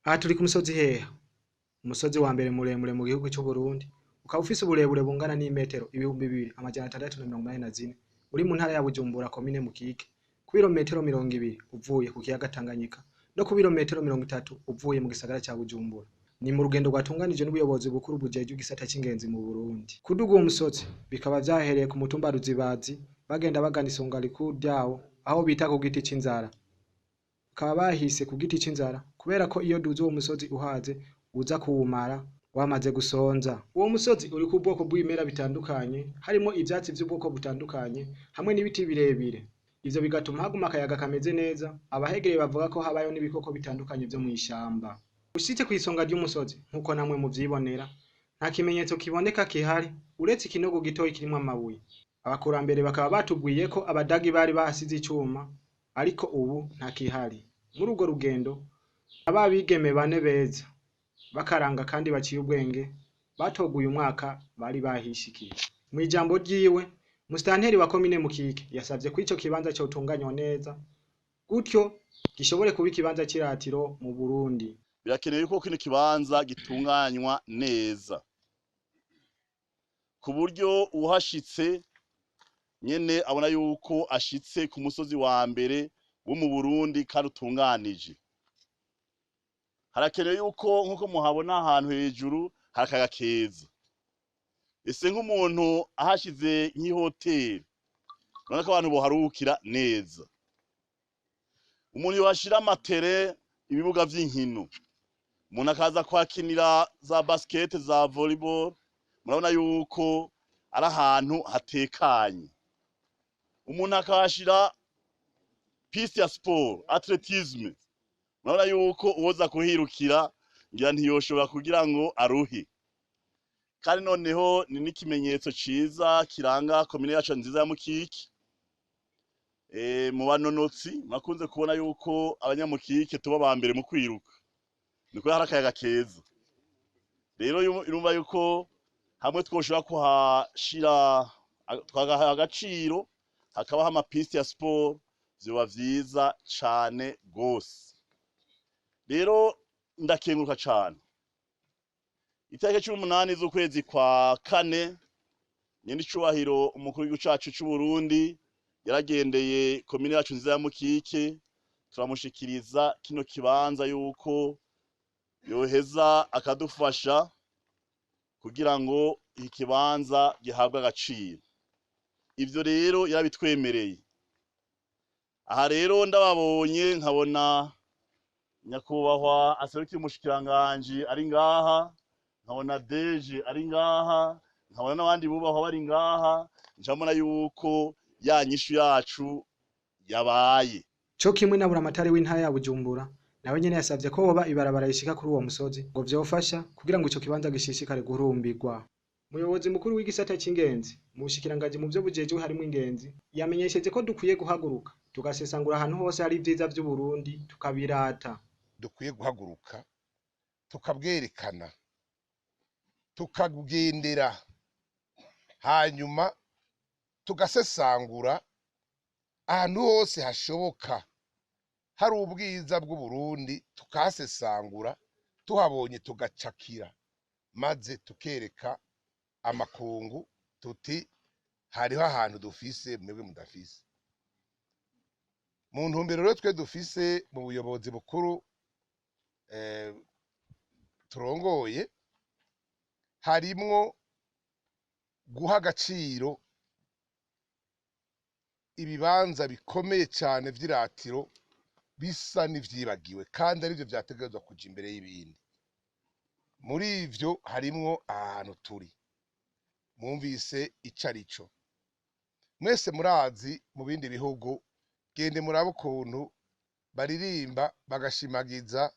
Aha turi ku musozi Heha, umusozi wa mbere muremure mu gihugu c'Uburundi, ukaba ufise uburebure bungana n'imetero 2684, uri mu ntara ya Bujumbura, komine Mukike, ku birometero 20 uvuye ku kiyaga Tanganyika no ku birometero 30 uvuye mu gisagara ca Bujumbura. Ni mu rugendo rwatunganijwe n'ubuyobozi bukuru bujejwe igisata c'ingenzi mu Burundi. Kuduga uwo musozi bikaba vyahereye ku mutumba Ruzibazi, bagenda bagana isonga rikuru ryawo aho bita ku giti c'inzara. Bakaba bahise ku giti c'inzara kubera ko iyo uduze uwo musozi uhaze uza kuwumara wamaze gusonza. Uwo musozi uriko ubwoko bw'ibimera bitandukanye, harimwo ivyatsi vy'ubwoko butandukanye hamwe n'ibiti birebire. Ivyo bigatuma haguma akayaga kameze neza, abahegereye bavuga ko habayo n'ibikoko bitandukanye vyo mw'ishamba. Ushitse kw'isonga ry'umusozi nkuko namwe muvyibonera, nta kimenyetso kiboneka kihari uretse ikinogo gitoyi kirimwo amabuye. Abakurambere bakaba batubwiye ko abadagi bari bahasize icuma, ariko ubu ntakihari. Muri urwo rugendo, na ba bigeme bane beza b'akaranga kandi baciye ubwenge batowe uyu mwaka bari bahishikiye. Mw'ijambo ryiwe, musitanteri wa komine Mukike yasavye ko ico kibanza cotunganywa neza, gutyo gishobore kuba ikibanza c'iratiro mu Burundi. Birakenewe ko kino kibanza gitunganywa neza ku buryo uwuhashitse nyene abona yuko ashitse ku musozi wa mbere wo mu Burundi kandi utunganije. Harakenewe yuko nkuko muhabona ahantu hejuru hari akayaga keza. Ese nk'umuntu ahashize nk'ihoteli, urabona ko abantu boharuhukira neza. Umuntu yohashira amatere, ibibuga vy'inkino, umuntu akaza kuhakinira za basket, za volleyball, murabona yuko ari ahantu hatekanye. Umuntu akahashira piste ya sport, athlétisme, murabona yuko uwoza kuhirukira ngira ntiyoshobora kugira ngo aruhe. Kandi noneho ni n'ikimenyetso ciza kiranga komine yacu nziza ya Mukike. Mu banonotsi murakunze kubona yuko abanyamukike tuba aba mbere mu kwiruka, niko hari akayaga keza. Rero urumva yuko hamwe twoshobora kuhashira tukahaha agaciro, hakabaho amapiste ya sport, vyoba vyiza cane gose. Rero ndakenguruka cane. Itariki 18 z'ukwezi kwa kane, nyenicubahiro umukuru w'igihugu cacu c'Uburundi yaragendeye komine yacu nziza ya Mukike, turamushikiriza kino kibanza yuko yoheza akadufasha kugira ngo iki kibanza gihabwe agaciro. Ivyo rero yarabitwemereye. Aha rero ndababonye nkabona nyakubahwa aserukiye umushikiranganji ari ngaha, nkabona deje ari ngaha, nkabona n'abandi bubahwa bari ngaha, ncambona yuko ya nyishu yacu yabaye. Co kimwe na buramatari w'intara ya Bujumbura, nawe nyene yasavye ko hoba ibarabara rishika kuri uwo musozi, ngo vyofasha kugira ngo ico kibanza gishishikare guhurumbirwa. Umuyobozi mukuru w'igisata c'ingenzi mu bushikiranganji mu vyo bujejwe harimwo ingenzi, yamenyesheje ko dukwiye guhaguruka tugasesangura ahantu hose hari ivyiza vy'Uburundi tukabirata. Dukwiye guhaguruka tukabwerekana, tukabugendera, hanyuma tugasesangura ahantu hose hashoboka hari ubwiza bw'Uburundi, tukahasesangura, tuhabonye tugacakira, maze tukereka amakungu tuti hariho ahantu dufise mwebwe mudafise. Mu ntumbero rero twe dufise mu buyobozi bukuru turongoye, harimwo guha agaciro ibibanza bikomeye cane vy'iratiro bisa n'ivyibagiwe kandi arivyo vyategerezwa kuja imbere y'ibindi. Muri ivyo harimwo ahantu turi mwumvise ico arico. Mwese murazi mu bindi bihugu, gende murabe ukuntu baririmba bagashimagiza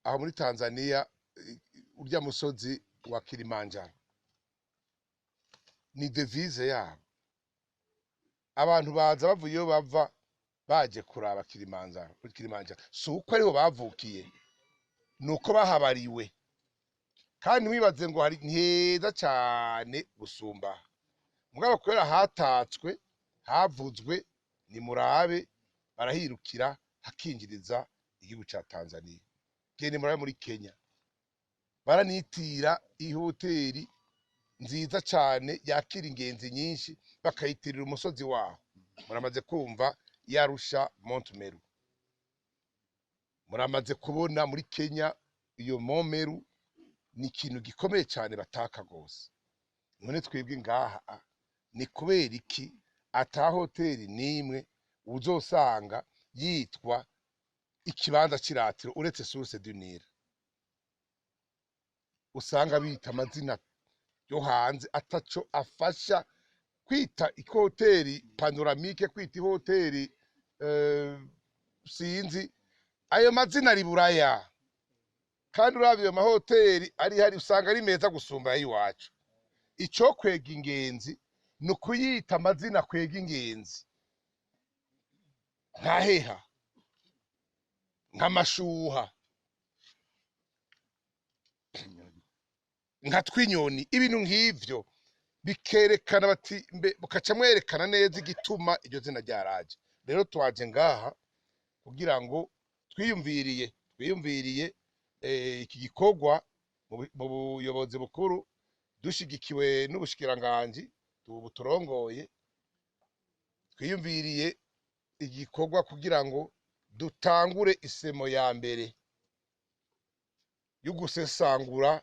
aho muri Tanzania urya musozi wa Kilimanjaro ni devise yabo. Abantu baza bavuye iyo bava baje kuraba Kilimanjaro. Kilimanjaro si uko ariho bavukiye, ni uko bahabariwe. Kandi ntiwibaze ngo hari heza cane gusumba, mugabo kubera hatatswe havuzwe, nimurabe barahirukira hakinjiriza Igihugu ca Tanzania, gende murabe muri Kenya, baranitira ihoteri nziza cane yakira ingenzi nyinshi, bakayitirira umusozi waho. Muramaze kumva Yarusha Mont Meru, muramaze kubona muri Kenya iyo Mont Meru ni ikintu gikomeye cyane bataka gose. None twebwe ngaha ni kubera iki ata hoteli n'imwe uzosanga yitwa ikibanza c'iratiro, uretse Source du Nil usanga bita amazina yo hanze ataco afasha? Kwita ihoteli panoramique, kwita ihoteli sinzi, ayo mazina ari buraya. Kandi uravye ayo mahoteli ari hari, usanga ari meza gusumba ay'iwacu. Ico kwega ingenzi ni ukuyita amazina kwega ingenzi, nka Heha, nk'Amashuha, nka Twinyoni, ibintu nk'ivyo bikerekana bati mbe, mukaca mwerekana neza igituma iryo zina ryaraje. Rero twaje ngaha kugira ngo twiyumviriye iki gikorwa mu buyobozi bukuru, dushigikiwe n'ubushikiranganji buturongoye, twiyumviriye igikorwa kugira ngo dutangure isemo ya mbere yo gusesangura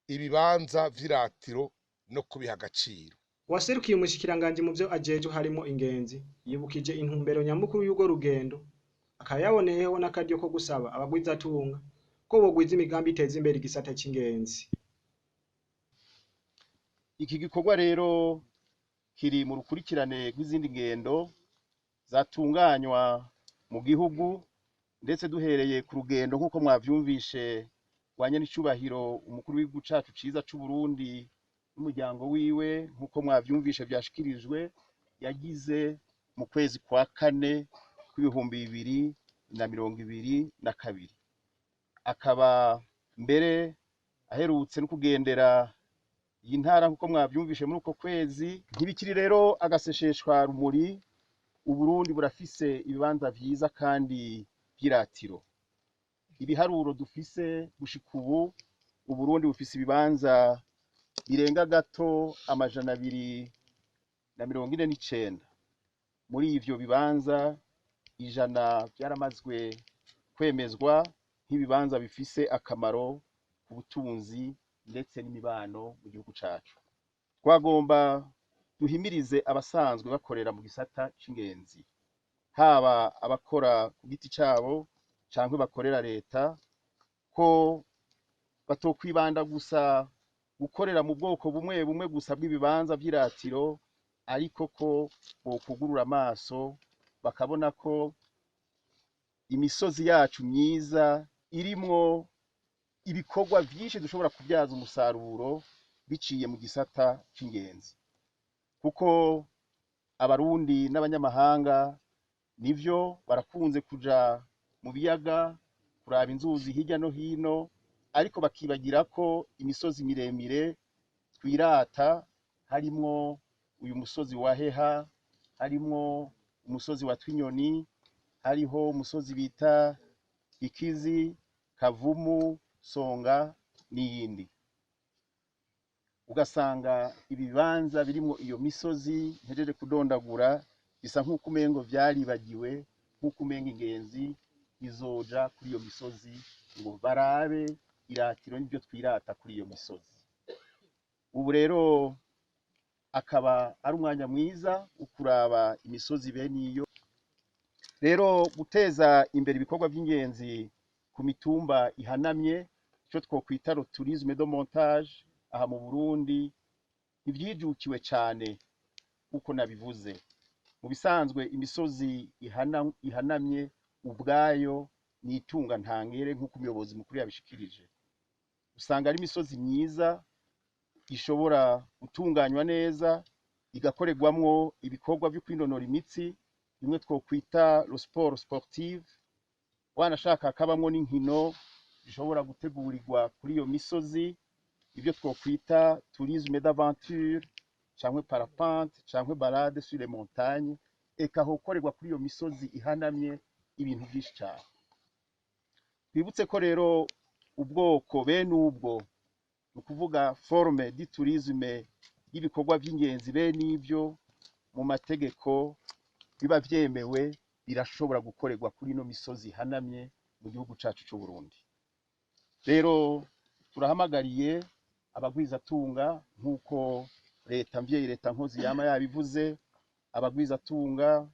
ibibanza vy'iratiro no kubiha agaciro. Uwaserukiye umushikiranganji mu vyo ajejwe harimo ingenzi yibukije intumbero nyamukuru y'urwo rugendo, akaba yaboneyeho n'akaryo ko gusaba abagwizatunga ko bogwiza imigambi iteza imbere igisata c'ingenzi. Iki gikorwa rero kiri mu rukurikirane rw'izindi ngendo zatunganywa mu gihugu, ndetse duhereye ku rugendo, nk'uko mwavyumvishe, rwa nyenicubahiro umukuru w'igihugu cacu ciza c'u Burundi n'umuryango wiwe, nk'uko mwavyumvishe vyashikirijwe, yagize mu kwezi kwa kane kw'2022, akaba mbere aherutse no kugendera iyi ntara, nk'uko mwavyumvishe, muri uko kwezi. Ntibikiri rero agasesheshwa rumuri, Uburundi burafise ibibanza vyiza kandi vy'iratiro. Ibiharuro dufise gushika ubu, Uburundi bufise ibibanza birenga gato 249. Muri ivyo bibanza, 100 vyaramazwe kwemezwa nk'ibibanza bifise akamaro ku butunzi ndetse n'imibano mu gihugu cacu. Twagomba duhimirize abasanzwe bakorera mu gisata c'ingenzi, haba abakora ku giti cabo canke bakorera leta, ko batokwibanda gusa gukorera mu bwoko bumwe bumwe gusa bw'ibibanza vy'iratiro, ariko ko bokugurura amaso bakabona ko imisozi yacu myiza irimwo ibikorwa vyinshi dushobora kubyaza umusaruro biciye mu gisata c'ingenzi. Kuko Abarundi n'abanyamahanga nivyo barakunze kuja mu biyaga kuraba inzuzi hirya no hino, ariko bakibagira ko imisozi miremire twirata harimwo uyu musozi wa Heha, harimwo umusozi wa Twinyoni, hariho umusozi bita Ikizi, Kavumu, Songa n'iyindi. Ugasanga ibibanza birimwo iyo misozi ntejeje kudondagura bisa nk'uko umengo vyaribagiwe, nk'uko umengo ingenzi izoja kuri iyo misozi ngo barabe iratiro n'ibyo twirata kuri iyo misozi. Ubu rero akaba ari umwanya mwiza wo kuraba imisozi bene iyo. Rero guteza imbere ibikorwa by'ingenzi ku mitumba ihanamye, icyo twokwita tourisme de montagne, aha mu Burundi ntivyijukiwe cane. Uko nabivuze, mu bisanzwe imisozi ihanamye ubwayo ni itunga ntangere, nk'uko umuyobozi mukuru yabishikirije. Usanga ari imisozi myiza ishobora gutunganywa neza, igakorerwamwo ibikorwa vyo kwinonora imitsi, bimwe twokwita le sport sportive, wanashaka hakabamwo n'inkino zishobora gutegurirwa kuri iyo misozi, ibyo twokwita tourisme d'aventure canke parapente canke balade sur les montagnes, eka hokorerwa kuri iyo misozi ihanamye. ibintu byinshi cyane. Twibutse ko rero ubwoko bene ubwo, ni ukuvuga forme du tourisme y'ibikorwa by'ingenzi bene ibyo, mu mategeko biba vyemewe, birashobora gukorerwa kuri ino misozi ihanamye mu gihugu cacu c'u Burundi. Rero turahamagariye abagwizatunga, nk'uko leta mvyeyi, leta nkozi yama yabivuze, abagwizatunga,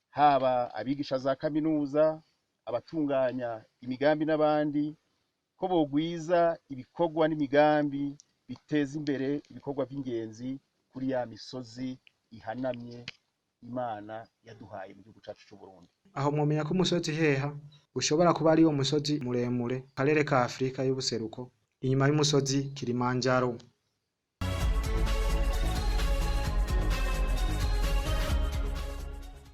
haba abigisha za kaminuza, abatunganya imigambi n'abandi, ko bogwiza ibikorwa n'imigambi biteza imbere ibikorwa by'ingenzi kuri ya misozi ihanamye Imana yaduhaye mu gihugu cacu c'u Burundi. Aho mwomenya ko umusozi Heha ushobora kuba ari wo musozi muremure karere ka Afrika y'ubuseruko inyuma y'umusozi Kilimanjaro.